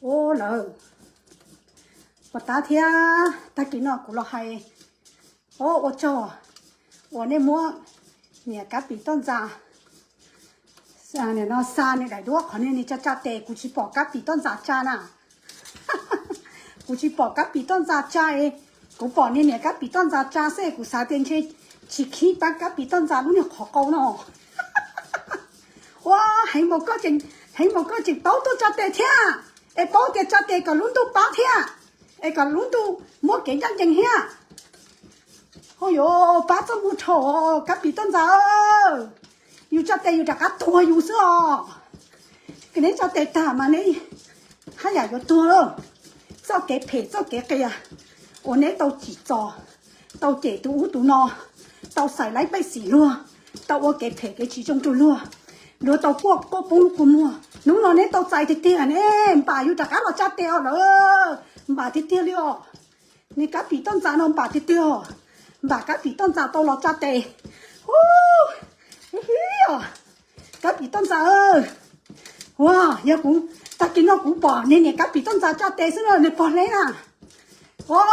Ua lawm, puas tab thiab? Tag kis no kuv los hais, ua tsaug uas nej muab niam Kab Pis toj ntxas no xa nws daim duab qhov niag tsa tsa tes. Kuv tsis pom Kab Pis toj ntxas tsa na. Kuv tsis pom Kab Pis toj ntxas tsa es, kuv pom niag niam Kab Pis toj ntxas tsa xwb, kuv xav tias ntshe tsis khib pab Kab Pis toj ntxas lub niag qhov qau no. Ua, heev npaum koj tseem, heev npaum koj tseem paub tuaj tsa tes thiab, es paub tias tsa tes kom lub ntuj pab thiab, es kom lub ntuj muab kev ncaj ncees thiab. Ua yuav pab txoj muag dhau, Kab Pis toj ntxas, yus tsa tes yus rov qab tuag yus xwb os. Neb tsa tes tag mas neb haj yam yuav tuag lawm. Txoj kev phem txoj kev qias uas neb tau tsim txom, tau cem tus ub tus no, tau xaiv laib pej xeem luag, tau ua kev phem kev tsis zoo rau luag, luag tau quaj quaj poob lub kua muag. Hnub no neb tau txais tiag tiag ne, npam yus rov qab los tsa tes os lawm. Npam tiag tiag li os. Niag Kab Pis toj ntxas no npam tiag tiag os. Npam Kab Pis toj ntxas tau los tsa tes. Ub, Kab Pis toj ntxas, ua, yog kuv, tag kis no kuv pom niag niam Kab Pis toj ntxas tsa tes xwb na, niag pog hleb na. Ua,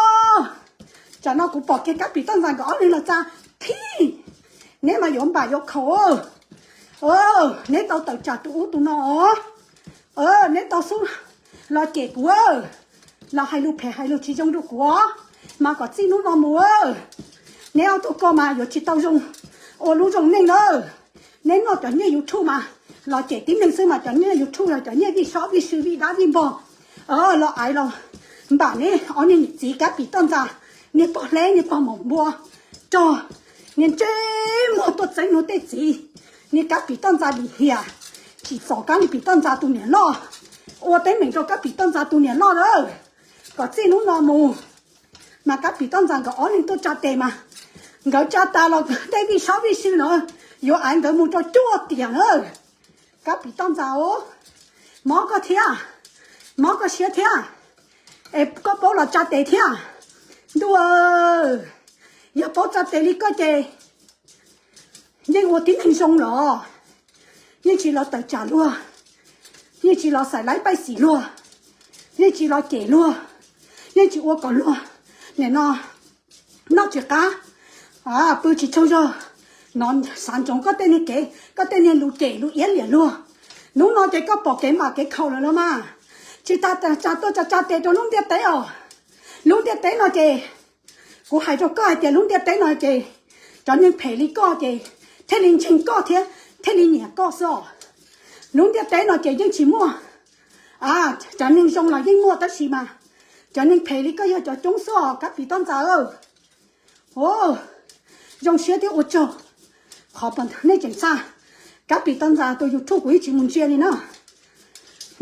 tsam no kuv pom kiag Kab Pis toj ntxas nkawd ob leeg los tsa thib. Neb mas yuav npam yuav khaum. Neb tau tawm tsam tus ub tus no os. Neb tau xub los cem kuv, los hais lus phem hais lus tsis zoo rau kuv, mas kom txij hnub no mus neb ob tug ko mas yuav tsis tau zoo ua lub zoo neej lawm. Neb noj cov nyiaj YouTube mas los cem tib neeg xwb mas cov nyiaj YouTube los cov nyiaj vij sob vij sw vij dab vij npog los aiv los npam neb ob niag niam txiv Kab Pis toj ntxas, niag pog hleb niag pog maum npua rog, niag ntsej muag tuaj txeeb luag tej txiv, niag Kab Pis toj ntxas lim hiam, tsim txom Kab Pis toj ntxas tus niam loj, ua teeb meem rau Kab Pis toj ntxas tus niam loj lawm. Kom txij hnub no mus mas Kab Pis toj ntxas nkawd ob leeg tuaj tsa tes mas, nkawd tsa tas los tej vij sob vij sw no yuav aiv nkawd mus rau cuaj tiam na. Kab Pis toj ntxas os, mob koj thiab, mob koj siab thiab, es koj paub los tsa tes thiab. Ntuj, yog paub tsa tes li koj ces yeej ua tib neeg zoo los, yeej tsis los tawm tsam luag, yeej tsis los xaiv laib pej xeem luag, yeej tsis los cem luag, yeej tsis ua kom luag nim no noj tsis qab, pw tsis tsaug zog, no xav ntsoov koj tej niag kev, koj tej niag lus cem lus iab liam luag. Hnub no ces koj pom kev npam kev khaum lawm los mas, tsis tas tsa tuaj tsa tsa tes rau lub ntiaj teb os. Lub ntiaj teb no ces kuv hais rau koj hais tias lub ntiaj teb no ces cov neeg phem li koj ces thiaj li ntseeg koj thiab thiaj li nyiam koj xwb os. Lub ntiaj teb no ces yeej tsis muaj, cov neeg zoo los yeej muaj tab sis mas cov neeg phem li koj yog cov coob xwb os Kab Pis toj ntxas. Zoo siab thiab ua tsaug qhov nej tseem xa Kab Pis toj ntxas tus YouTube, kuv yeej tsis mus ntsia li na.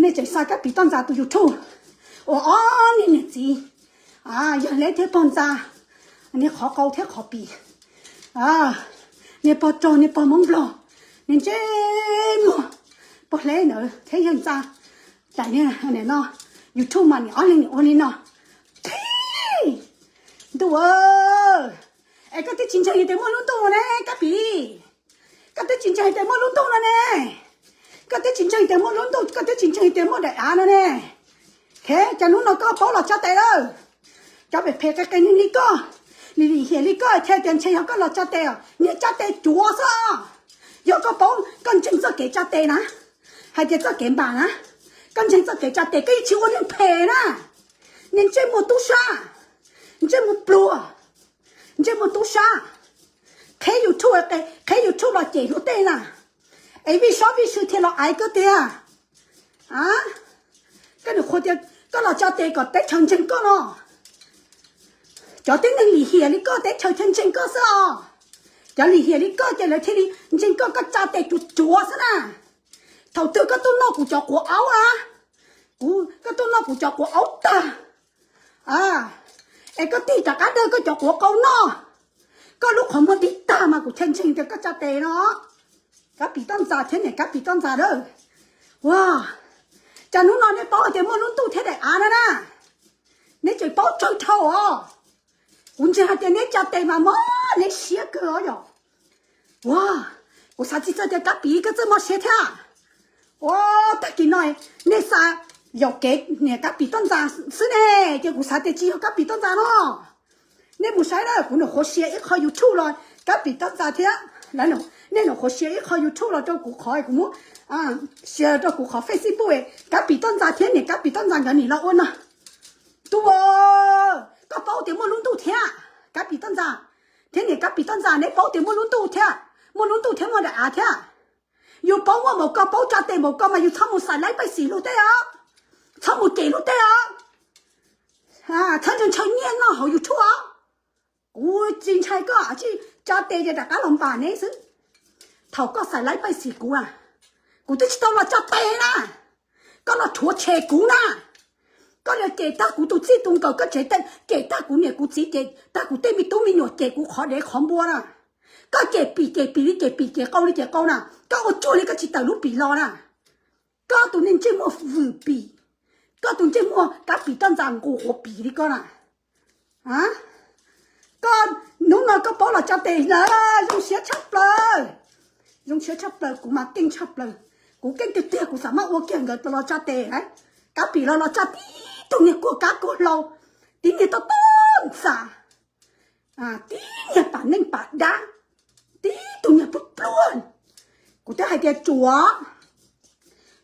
Nej tseem xa Kab Pis toj ntxas tus YouTube uas ob niag niam txiv, yawg hleb thiab pog ntxa, niag qhov qau thiab qhov pis, niag pog rog niag pog Hmoob Nplog, niag ntsej muag, pog hleb ntawd thiab yawg ntxa, tam niag no YouTube mas nim ob leeg nim ua li no. Thib, ntuj, es koj twb tsis ntseeg tias muaj lub ntuj ne Kab Pis. Koj twb tsis ntseeg tias muaj lub ntuj no ne. Koj twb tsis ntseeg tias muaj lub ntuj, koj twb tsis ntseeg tias muaj daim av no ne. Ces hnub no koj paub los tsa tes lawm. Cov phem phem qias qias neeg li koj, lim lim hiam li koj, ces tias ntshe yog koj los tsa tes os, niag tsa tes cuav xwb. Yog koj paub koj ntseeg txoj kev tsa tes na, hais tias txoj kev npam na, koj ntseeg txoj kev tsa tes koj yeej tsis ua neeg phem na. Niag ntsej muag tub sab, ntsej muag pluag, ntsej muag tub sab, qheb YouTube, qheb YouTube los cem luag tej na, es vij sob vij sw thiaj los aiv koj tiag. Koj nws qhuas tias koj los tsa tes kom teb chaws ntseeg koj no. Cov tib neeg lim hiam li koj teb chaws thiaj ntseeg koj xwb os. Cov lim hiam li koj ces lawv thiaj li ntseeg koj, koj tsa tes cuav cuav xwb na. Thaum twg koj tuaj noj kuv cov quav aub na, kuv, koj tuaj noj kuv cov quav aub tag, es koj tig rov qab dawj koj cov quav qau noj, koj lub qhov muag dib tag mas kuv thiaj ntseeg tias koj tsa tes no. Kab Pis toj ntxas thiab niam Kab Pis toj ntxas a. Ua, cas hnub no neb paub hais tias muaj lub ntuj thiab daim av no na? Neb tseem paub tsawg dhau os. Kuv ntseeg hais tias neb tsa tes mas mob neb siab kawg os yom. Ua, kuv xav tsis txog tias Kab Pis koj txawj mob siab thiab. Ua, tag kis no nej xa Yaum kev niam Kab Pim Toj Ntxas xwb ne, ces kuv xav tias tsis yog Kab Pim Toj Ntxas no. Nej mus saib na, kuv nyuam qhuav share ib qho YouTube los Kab Pim Toj Ntxas thiab. Nej nyuam qhuav share ib qho YouTube los rau kuv qhov, kuv muab share rau kuv qhov Facebook, Kab Pim Toj Ntxas thiab niam Kab Pim Toj Ntxas nkawd nim los ua no. Tus, koj paub tias muaj lub ntuj thiab, Kab Pim Toj Ntxas thiab niam Kab Pim Toj Ntxas, neb paub tias muaj lub ntuj thiab, muaj lub ntuj thiab muaj daim av thiab. Yus paub muaj npaum ko, paub tsa tes npaum ko mas yus txhob mus xais laib pej xim luag tej os, txhob mus cem luag tej os, txhob ntshaw ntshaw nyiaj noj hauv YouTube os. Kuv tsis ntshai koj, tsis tsa tes ces rov qab los npam neb xwb. Thaum koj xais laib pej xim kuv a, kuv twb tsis tau los tsa tes na, koj los rhuav tshem kuv na. Koj los cem tag kuv tus txij tus nkawm, koj cem tag kuv niam kuv txiv, cem tag kuv tej me tub me nyuam, cem kuv qhov dev qhov npua na. Koj cem Pim, cem Pim li cem Pim, cem Qau li cem Qau na. Koj ua tsuag li koj tsis tawm lub Pim los na. Koj tus neeg ntsej muag vwm Pim, koj tus ntsej muag Kab Pim Toj Ntxas nqus quav Pim li koj na. Koj hnub no koj paub los tsa tes lawm, zoo siab tshaj plaws, zoo siab tshaj plaws, kuv mas keej tshaj plaws. Kuv keej tiag tiag, kuv xav maj ua kiag nkawd los tsa tes. Kab Pim los los tsa tib tug niag kuag kab kuag hlau, tib niag toj toj ntxas, tib niag pam neej pam dab, tib tug niag pluag pluag. Kuv thiaj hais tias tsuav,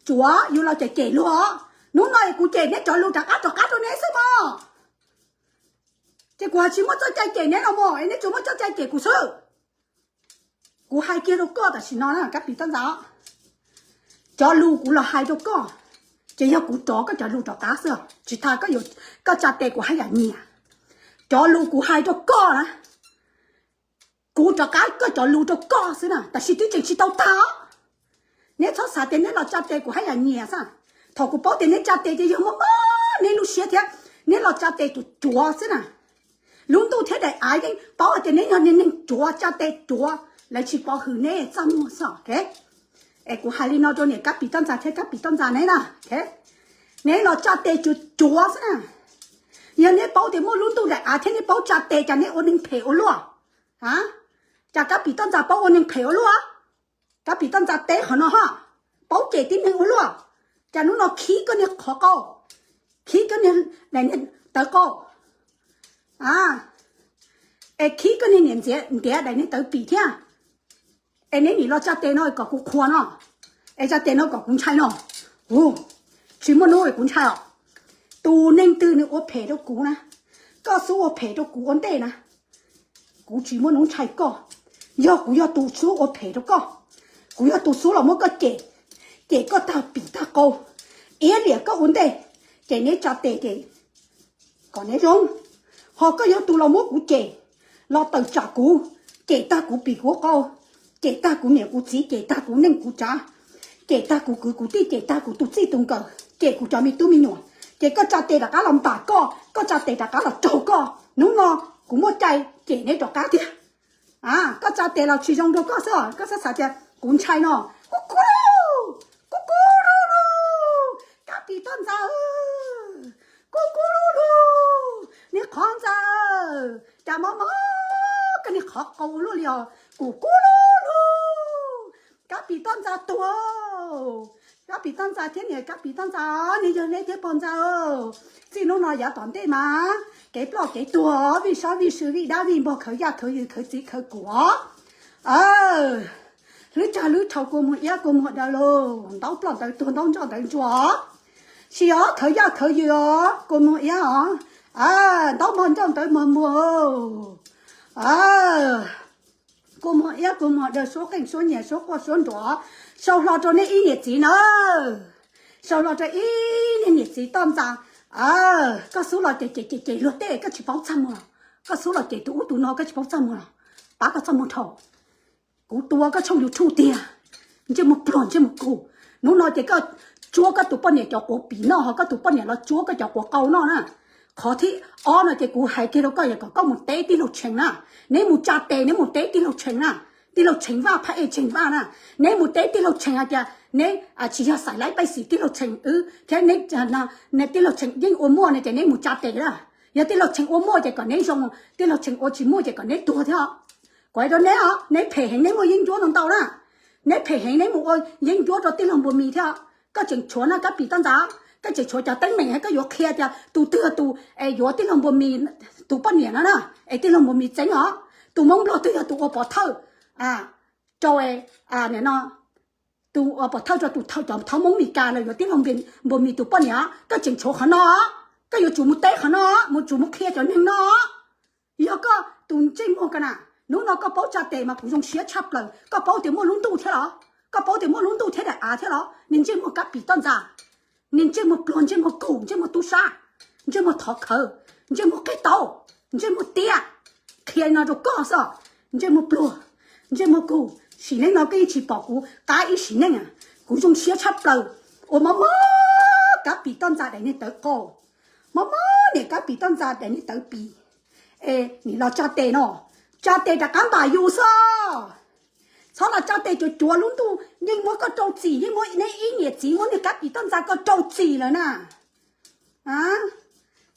tsuav yus los cem cem luag. Hnub no kuv cem neb cov lus rov qab rov qab rau neb xwb mog. Ces kuv tsis muaj txoj cai cem neb los mog, es neb tsuas muaj txoj cai cem kuv xwb. Kuv hais kiag rau koj tam sim no na Kab Pim Toj Ntxas, cov lus kuv los hais rau koj, ces yog kuv rov koj cov lus rov qab xwb, tsis tas koj tsa tes kuv haj yam nyiam. Cov lus kuv hais rau koj na, kuv rov qab koj cov lus rau koj xwb na, tab sis twb tseem tsis tau tag. Neb txhob xav tias neb los tsa tes kuv haj yam nyiam xwb. Thaum kuv paub tias neb tsa tes ces yog muaj muaj neb lub siab thiab, neb los tsa tes tsuav tsuav xwb na. Lub ntuj thiab daim av yeej paub hais tias neb yog niag neeg tsuav, tsa tes tsuav, lawv tsis pov hwm neb txaj muag xwb. Es kuv hais li no rau niam Kab Pim Toj Ntxas thiab Kab Pim Toj Ntxas neb na, neb los tsa tes tsuav tsuav xwb na. Yog neb paub tias muaj lub ntuj daim av thiab neb paub tsa tes, cas neb ua neeg phem ua luaj? Cas Kab Pim Toj Ntxas paub ua neeg phem ua luaj? Kab Pim Toj Ntxas teb qhov no ho, paub cem tib neeg ua luaj. Cas hnub no khib koj niag qhov qau, khib koj niag daim niag tawv qau, es khib koj niag niam ntiav daim niag tawv pim thiab. Es neb nim los tsa tes no kom kuv qhuas no, es tsa tes no kom kuv ntshai no. Tsis muaj hnub kuv ntshai os. Tus neeg twg nws ua phem rau kuv na, koj xub ua phem rau kuv ua ntej na, kuv tsis muaj hnub ntshai koj. Yog kuv yog tus xub ua phem rau koj, kuv yog tus xub los muab koj cem, cem koj tag pim tag qau, iab liam koj ua ntej, ces neb tsa tes ces kom neb zoo. Ho koj yog tus los muab kuv cem, los tawm tsam kuv, cem tag kuv pim kuv qau, cem tag kuv niam kuv txiv, cem tag kuv neej kuv tsav, cem tag kuv kwv kuv tij, cem tag kuv tus txij tus nkawm, cem kuv cov me tub me nyuam, ces koj tsa tes rov qab los npam koj, koj tsa tes rov qab los raug koj. Hnub no kuv muaj cai cem neb rov qab tiag. Koj tsa tes los tsis zoo rau koj xwb, koj xav xav tias kuv ntshai no. Kub kub lub, kub kub lub lub, Kab Pim Toj Ntxas, kub kub lub lub, niag qhov ntxawm, cas mob mob koj niag qhov qau luaj li os, kub kub lub lub, Kab Pim Toj Ntxas tuag. Kab Pim Toj Ntxas thiab niam Kab Pim Toj Ntxas, neb yog neb thiab pog ntxawg. Txij hnub no yav tom ntej mas kev ploj kev tuag, vij sob vij sw, vij dab vij npog, khawv yaj khawv yws, khawv txiv khawv kuam. Hlwb tsag hlwb rhau, kua muag iab kua muag daw lauj, ntaub ploj ntawd tuag, ntaub ntsoj ntawd ntsuag. Sis os, khawv yaj khawv yws os, kua muag iab os, ntaub npog ntsoj ntawd mog muag. Kua muag iab kua muag daw, suab qeej suab nyias, suab quaj suab nruam, sau hlo rau nej ib niam txiv na, sau hlo rau ib niag niam txiv Toj Ntxas. Koj xub los ces ces ces luag tej, koj tsis paub txaj muag los? Koj xub los ces tus ub tus no, koj tsis paub txaj muag los? Pab koj txaj muag dhau. Kuv tua koj tshooj YouTube tiag, ntsej muag pluag ntsej muag kub. Hnub no ces koj tsuab koj tus poj niam cov quav pim noj, ho koj tus poj niam los tsuab koj cov quav qau noj na. Qhov thib ob no ces kuv hais kiag rau koj, yog kom koj mus teb tij laug Tsheej na. Neb mus tsa tes, neb mus teb tij laug Tsheej na. Tij laug Tsheej Vaj, phab ej Tsheej Vaj na. Neb mus teb tij laug Tsheej hais tias neb tsis yog xaiv laib pej xim tij laug Tsheej wb thiab, tij laug Tsheej yeej ua muaj no ces neb mus tsa tes na. Yog tij laug Tsheej ua muaj ces kom neb zoo, tij laug Tsheej ua tsis muaj ces kom neb tuag thiab. Kuv hais rau neb os, neb phem heev, neb muaj yeeb ncuab ntau ntau na. Neb phem heev, neb mus ua yeeb ncuab rau tij laug Npua Mis thiab. Koj tseem tshuav no Kab Pim Toj Ntxas, koj tseem tshuav cov teeb meem koj yuav qhia tias tus twg yog tus es yuav tij laug Npuag Mis tus poj niam no na, es tij laug Npuag Mis txeeb os. Tus Hmoob Nplog twg yog tus ua pov thawj rau no, tus ua pov thawj rau tus thawj cov thawj Hmoob Mes Kas los yuav tij laug Npuag Mis tus poj niam, koj tseem tshuav qhov no, koj yuav tsum mus teb qhov no, mus tsum mus qhia cov neeg no. Yog koj tus ntsej muag ko na, hnub no koj paub tsa tes mas kuv zoo siab tshaj plaws. Koj paub tias muaj lub ntuj thiab los? Koj paub tias muaj lub ntuj thiab daim av thiab los? Niag ntsej muag Kab Pim Toj Ntxas, niag ntsej muag pluag, ntsej muag kuv, ntsej muag tub sab, ntsej muag thov khawv, ntsej muag qig tau, ntsej muag tiab. Qhia no rau koj xwb, ntsej muag pluag, ntsej muag kuv, sim neej no koj yeej tsis pom kuv qab ib sim neej. Kuv zoo siab tshaj plaws uas mob mob Kab Pim Toj Ntxas daim niag tawv qau, mob mob niam Kab Pim Toj Ntxas daim niag tawv pis. Es nim los tsa tes no, tsa tes rov qab npam yus xwb. Txhob los tsa tes cuav cuav, lub ntuj yeej muab koj rau txim, yeej muab neb ib niam txiv muab niag Kab Pim Toj Ntxas koj rau txim lawm na.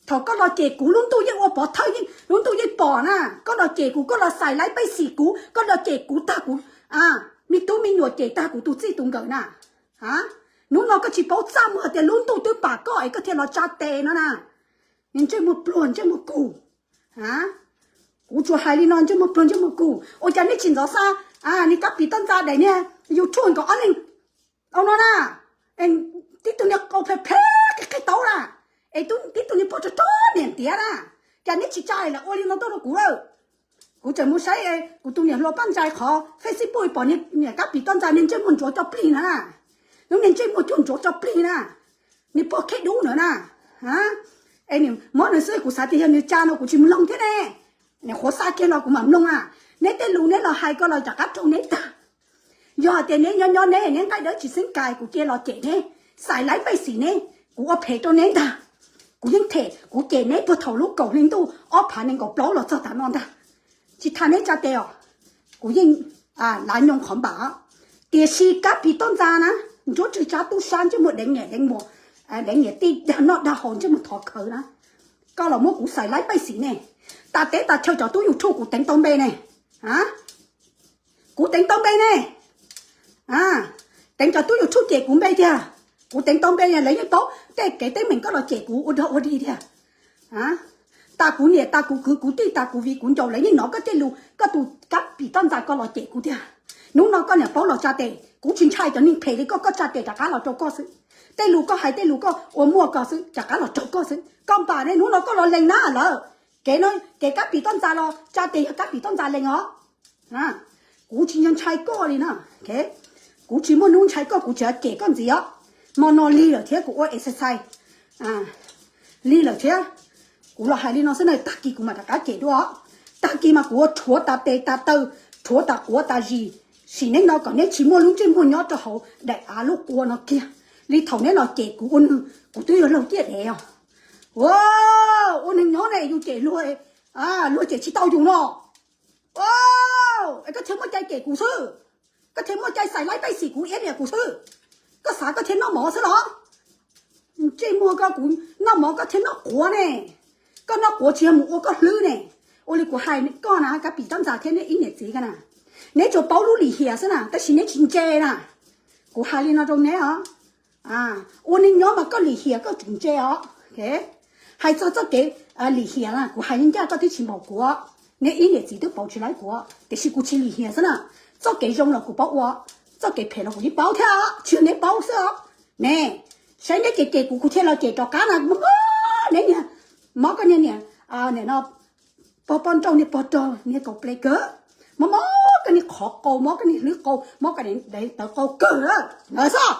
Thaum koj los cem kuv lub ntuj yeej ua pov thawj, yeej lub ntuj yeej pom na. Koj los cem kuv, koj los xais laib pej xim kuv, koj los cem kuv tag kuv me tub me nyuam, cem tag kuv tus txij tus nkawm na. Hnub no koj tsis paub txaj muag tias lub ntuj twb pam koj es koj thiaj los tsa tes no na. Niag ntsej muag pluag ntsej muag kuv. Kuv tsuas hais li no, ntsej muag pluag ntsej muag kuv, ua cas neb tsis ntxov xa niag Kab Pim Toj Ntxas daim niag YouTube nkaus ob leeg no na? Tib tug niag qau phem phem qig qig taub na, es tib tug niag pog rog rog niam ntiav na, cas neb tsis tsa lawm ua li no tuaj rau kuv lawm? Kuv tseem mus saib kuv tus niam hluas Paj Ntsais qhov Facebook pom niag Kab Pim Toj Ntxas niag ntsej muag ntsuav tso plig na, lub niag ntsej muag cuag ntsuav tso plig na, niag pog kheb dub ntawd na. Es muab nws xwb, kuv xav tias yog nws tsa no kuv tsis mloog thiab ne. Niag qhuav xa kiag los kuv mam mloog na. Neb tej lus neb los hais ko los rov qab raug neb tag. Yog hais tias neb nyob nyob neb, neb nqaij dawb tsis xeeb kais, kuv cia los cem neb, xais laib pej xim neb, kuv ua phem rau neb ntag. Kuv yeej them kuv cem neb puag thaum lub kaum hli ntuj ob phav nees nkaum plaub los txog tav no ntag. Tsis tas neb tsa tes os, kuv yeej lav nyoog qhov npam. Tiam sis Kab Pim Toj Ntxas na, Ntsuab Tswv Tsab tub sab ntsej muag deev niam deev muam, deev niam tij dag noj dag haus ntsej muag thov khawv na, koj los muab kuv xais laib pej xim ne. Tas teb tas chaw cov tub YouTube kuv teev tau npe ne. Kuv teev tau npe ne. Teev cov tub YouTube cem kuv npe tiag. Kuv teev tau npe, lawv yeej paub tej kev teeb meem koj los cem kuv ua dog ua dig tiag. Tas kuv niam tas kuv kwv kuv tij tas kuv viv kuv ncaus lawv yeej hnov koj tej lus, koj tus Kab Pim Toj Ntxas koj los cem kuv tiag. Hnub no koj niam paub los tsa tes, kuv tsis ntshai cov neeg phem li koj, koj tsa tes rov qab los raug koj xwb. Tej lus koj hais tej lus koj ua muaj koj xwb, rov qab los raug koj xwb. Koj npam ne, hnub no koj los lees na lawm. Kev no kev Kab Pim Toj Ntxas los tsa tes yog Kab Pim Toj Ntxas lees os. Kuv tsis ntshai koj li na. Kuv tsis muaj hnub ntshai koj, kuv tseem cem koj ntxiv os. Hmo no lig lawm thiab kuv ua exercise lig lawm thiab. Kuv los hais li no xwb na, tag kis kuv mam rov qab cem dua. Tag kis mas kuv ua rhuav tas tes tas taw, rhuav tas quav tas zis, sim neej no kom neb tsis muaj lub ntsej muag nyob rau hauv daim av lub qua no kiag li thaum neb los cem kuv ua nws, kuv twb yog laug ciaj dev os. Ua neeg nyob ne yus cem luag, luag cem tsis tau yus no. Es koj thiaj muaj cai cem kuv xwb, koj thiaj muaj cai xais laib pej xim kuv iab liam kuv xwb. Koj xav koj thiaj noj mov xwb los? Ntsej muag koj, kuv noj mov koj thiaj noj quav ne. Koj noj quav tsis yog mus ua koj hlwb ne. Ua li kuv hais koj na, Kab Pim Toj Ntxas thiab neb ib niam txiv ko na, neb tsuas paub lub lim hiam xwb na, tab sis neb tsis ntse na. Kuv hais li no rau neb os. Ua neeg nyob mas koj lim hiam koj tseem ntse os. Hais txog txoj kev lim hiam na, kuv hais ncaj koj twb tsis npaum kuv, neb ib niam txiv twb pauv tsis laib kuv, tiam sis kuv tsis lim hiam xwb na. Txoj kev zoo los kuv paub ua, txoj kev phem los kuv yeej paub thiab, tsis yog neb paub xwb os. Ne, saib neb cem cem kuv, kuv thiaj los cem rov qab na. Mob neb niag, mob koj niag niam, niam no, pog poj nrauj niag pog rog niag kaum ple kawg, mob mob koj niag qhov qau, mob koj niag hlwb qau, mob koj niag tawv qau kawg na xwb.